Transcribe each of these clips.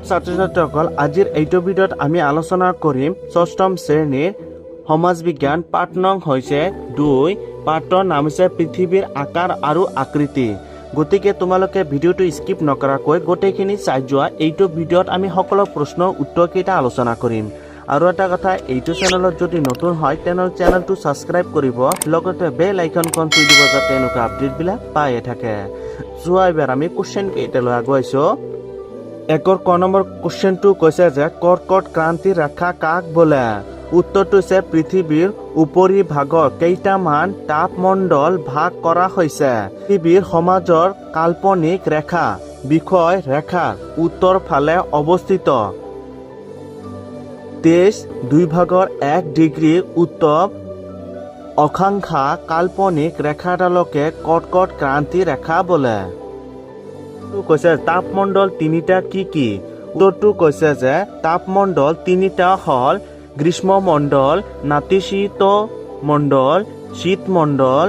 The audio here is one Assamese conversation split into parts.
ছাত্ৰ ছাত্ৰীসকল, আজিৰ এইটো ভিডিঅ'ত আমি আলোচনা কৰিম ষষ্ঠম শ্ৰেণীৰ সমাজ বিজ্ঞান, পাঠ নং হৈছে 2, পাঠৰ নাম হৈছে পৃথিৱীৰ আকাৰ আৰু আকৃতি। গতিকে তোমালোকে ভিডিঅ'টো স্কিপ নকৰাকৈ গোটেইখিনি চাই যোৱা। এইটো ভিডিঅ'ত আমি সকলো প্ৰশ্নৰ উত্তৰকেইটা আলোচনা কৰিম। আৰু এটা কথা, এইটো চেনেলত যদি নতুন হয়, তেনেহ'লে চেনেলটো ছাবস্ক্ৰাইব কৰিব, লগতে বেল আইকনখন চুই দিব, যাতে এনেকুৱা আপডেটবিলাক পায়ে থাকে। যোৱা, এইবাৰ আমি কুৱেশ্যন কেইটালৈ আগুৱাইছোঁ। একৰ ক নম্বৰ কুৱেশ্যনটো কৈছে যে কৰ্কট ক্ৰান্তি ৰেখা কাক বোলে? উত্তৰটো হৈছে পৃথিৱীৰ উপৰিভাগৰ কেইটামান তাপমণ্ডল ভাগ কৰা হৈছে। পৃথিৱীৰ সমাজৰ কাল্পনিক ৰেখা বিষয় ৰেখাৰ উত্তৰ ফালে অৱস্থিত 23 1/2 ডিগ্ৰী উত্তৰ অক্ষাংশ কাল্পনিক ৰেখাডালকে কৰ্কট ক্ৰান্তি ৰেখা বোলে। কৈছে তাপমণ্ডল তিনিটা কি কি? উত্তৰটো কৈছে যে তাপমণ্ডল তিনিটা হ'ল গ্ৰীষ্মমণ্ডল, নাতিশীত মণ্ডল, শীতমণ্ডল।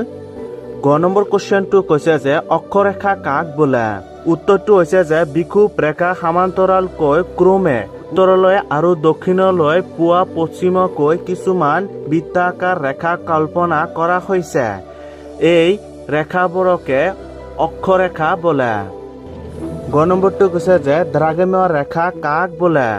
গ নম্বৰ কুৱেশ্যনটো কৈছে যে অক্ষৰেখা কাক বোলে? উত্তৰটো হৈছে যে বিষুৱ ৰেখা সমান্তৰালকৈ ক্ৰমে উত্তৰলৈ আৰু দক্ষিণলৈ পোৱা পশ্চিমকৈ কিছুমান বৃত্তাকাৰ ৰেখা কল্পনা কৰা হৈছে। এই ৰেখাবোৰকে অক্ষৰেখা বোলে। গ নম্বৰটো কৈছে যে দ্ৰাঘিমা ৰেখা কাক বোলে?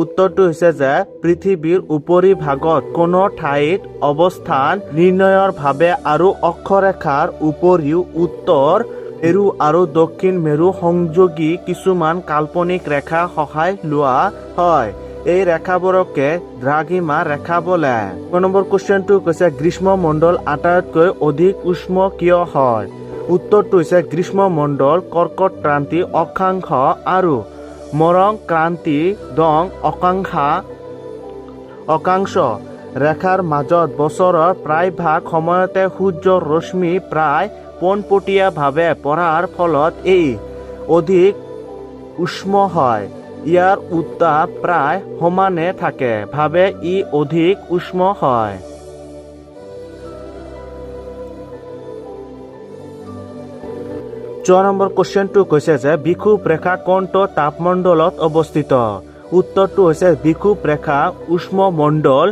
উত্তৰটো হৈছে যে পৃথিৱীৰ উপৰিভাগত কোনো ঠাইত অৱস্থান নিৰ্ণয়ৰ বাবে আৰু অক্ষৰেখাৰ উপৰিও উত্তৰ মেৰু আৰু দক্ষিণ মেৰু সংযোগী কিছুমান কাল্পনিক ৰেখা সহায় লোৱা হয়। এই ৰেখাবোৰকে দ্ৰাঘিমা ৰেখা বোলে। নম্বৰ কুৱেশ্যনটো কৈছে গ্ৰীষ্মমণ্ডল আটাইতকৈ অধিক উষ্ম কিয় হয়? উত্তৰটো হৈছে গ্ৰীষ্মমণ্ডল কৰ্কট ক্ৰান্তি অক্ষাংশ আৰু মকৰ ক্ৰান্তি দং অক্ষাংশ ৰেখাৰ মাজত বছৰৰ প্ৰায়ভাগ সময়তে সূৰ্যৰ ৰশ্মি প্ৰায় পোনপটীয়াভাৱে পৰাৰ ফলত ই অধিক উষ্ম হয়। ইয়াৰ উত্তাপ প্ৰায় সমানে থাকে বাবে ই অধিক উষ্ম হয়। 6 নম্বৰ কুৱেশ্যনটো কৈছে যে বিষুৱ ৰেখা কোনটো তাপমণ্ডলত অৱস্থিত? উত্তৰটো হৈছে বিষুৱ ৰেখা উষ্মমণ্ডল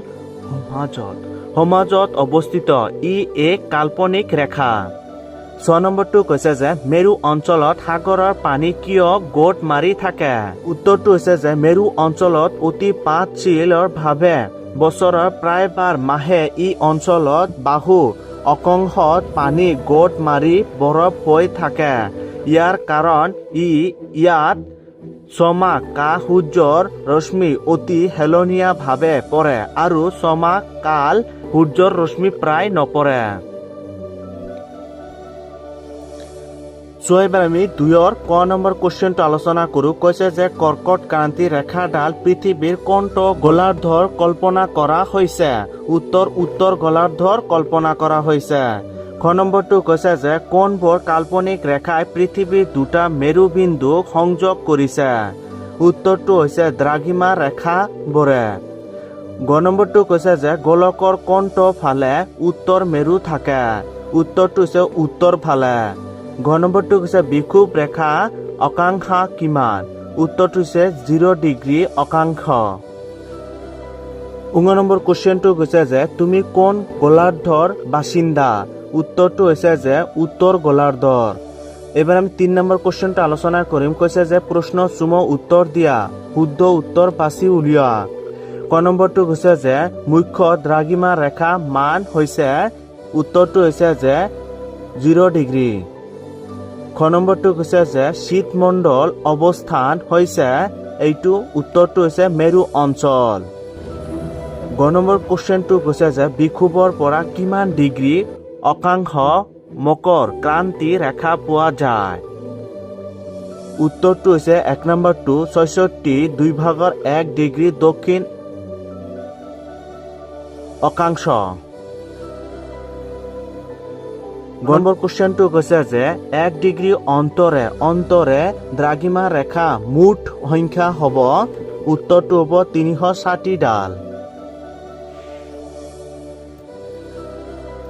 সমাজত অৱস্থিত। ই এক কাল্পনিক ৰেখা। 6 নম্বৰটো কৈছে যে মেৰু অঞ্চলত সাগৰৰ পানী কিয় গোট মাৰি থাকে? উত্তৰটো হৈছে যে মেৰু অঞ্চলত অতি ভাৱে বছৰৰ প্ৰায়বাৰ মাহে ই অঞ্চলত বাহু অক্ষাংশত পানী গোট মাৰি বৰফ হৈ থাকে। ইয়াৰ কাৰণ ইয়াত 6 মাহ কাল সূৰ্যৰ ৰশ্মি অতি হেলনীয়াভাৱে পৰে আৰু 6 মাহ কাল সূৰ্যৰ ৰশ্মি প্ৰায় নপৰে। চ' এইবাৰ আমি দুইৰ ক নম্বৰ কুৱেশ্যনটো আলোচনা কৰোঁ। কৈছে যে কৰ্কট ক্ৰান্তি ৰেখাডাল পৃথিৱীৰ কোনটো গোলাৰ্ধৰ কল্পনা কৰা হৈছে? উত্তৰ উত্তৰ গোলাৰ্ধৰ কল্পনা কৰা হৈছে। খ নম্বৰটো কৈছে যে কোনবোৰ কাল্পনিক ৰেখাই পৃথিৱীৰ দুটা মেৰু বিন্দুক সংযোগ কৰিছে? উত্তৰটো হৈছে দ্ৰাঘিমা ৰেখাবোৰে। গ নম্বৰটো কৈছে যে গোলকৰ কোনটো ফালে উত্তৰ মেৰু থাকে? উত্তৰটো হৈছে উত্তৰ ফালে। ঘ নম্বৰটো কৈছে বিষুৱ ৰেখা অক্ষাংশ কিমান? উত্তৰটো হৈছে 0 ডিগ্ৰী অক্ষাংশ। ঙ নম্বৰ কুৱেশ্যনটো কৈছে যে তুমি কোন গোলাৰ্ধৰ বাসিন্দা? উত্তৰটো হৈছে যে উত্তৰ গোলাৰ্ধৰ। এইবাৰ আমি 3 নম্বৰ কুৱেশ্যনটো আলোচনা কৰিম। কৈছে যে প্ৰশ্ন চমু উত্তৰ দিয়া, শুদ্ধ উত্তৰ বাছি উলিওৱা। ক নম্বৰটো কৈছে যে মুখ্য দ্ৰাঘিমা ৰেখা মান হৈছে। উত্তৰটো হৈছে যে 0 ডিগ্ৰী। খ নম্বৰটো কৈছে যে শীতমণ্ডল অৱস্থান হৈছে। এইটো উত্তৰটো হৈছে মেৰু অঞ্চল। গ নম্বৰ কুৱেশ্যনটো কৈছে যে বিষুৱৰ পৰা কিমান ডিগ্ৰী অক্ষাংশ মকৰ ক্ৰান্তি ৰেখা পোৱা যায়? উত্তৰটো হৈছে 1 নম্বৰটো 66 1/2 ডিগ্ৰী দক্ষিণ অক্ষাংশ। গ নম্বৰ কুৱেশ্যনটো কৈছে যে 1 ডিগ্ৰী অন্তৰে অন্তৰে দ্ৰাঘিমা ৰেখা মুঠ সংখ্যা হ'ব। উত্তৰটো হ'ব 360ডাল।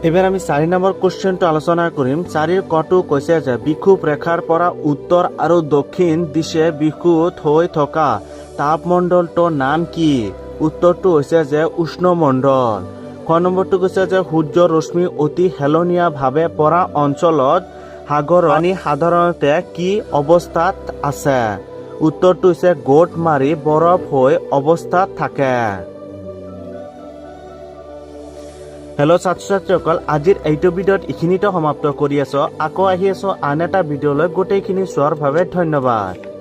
এইবাৰ আমি 4 নম্বৰ কুৱেশ্যনটো আলোচনা কৰিম। চাৰিৰ কটো কৈছে যে বিষুৱ ৰেখাৰ পৰা উত্তৰ আৰু দক্ষিণ দিশে বিষুৱ হৈ থকা তাপমণ্ডলটোৰ নাম কি? উত্তৰটো হৈছে যে উষ্ণমণ্ডল। খ নম্বৰটো কৈছে যে সূৰ্যৰ ৰশ্মি অতি হেলনীয়াভাৱে পৰা অঞ্চলত সাগৰৰ পানী সাধাৰণতে কি অৱস্থাত আছে? উত্তৰটো হৈছে গোট মাৰি বৰফ হৈ অৱস্থাত থাকে। হেল্ল' ছাত্ৰ ছাত্ৰীসকল, আজিৰ এইটো ভিডিঅ'ত এইখিনিতে সমাপ্ত কৰি আছো। আকৌ আহি আছো আন এটা ভিডিঅ'লৈ। গোটেইখিনি চোৱাৰ বাবে ধন্যবাদ।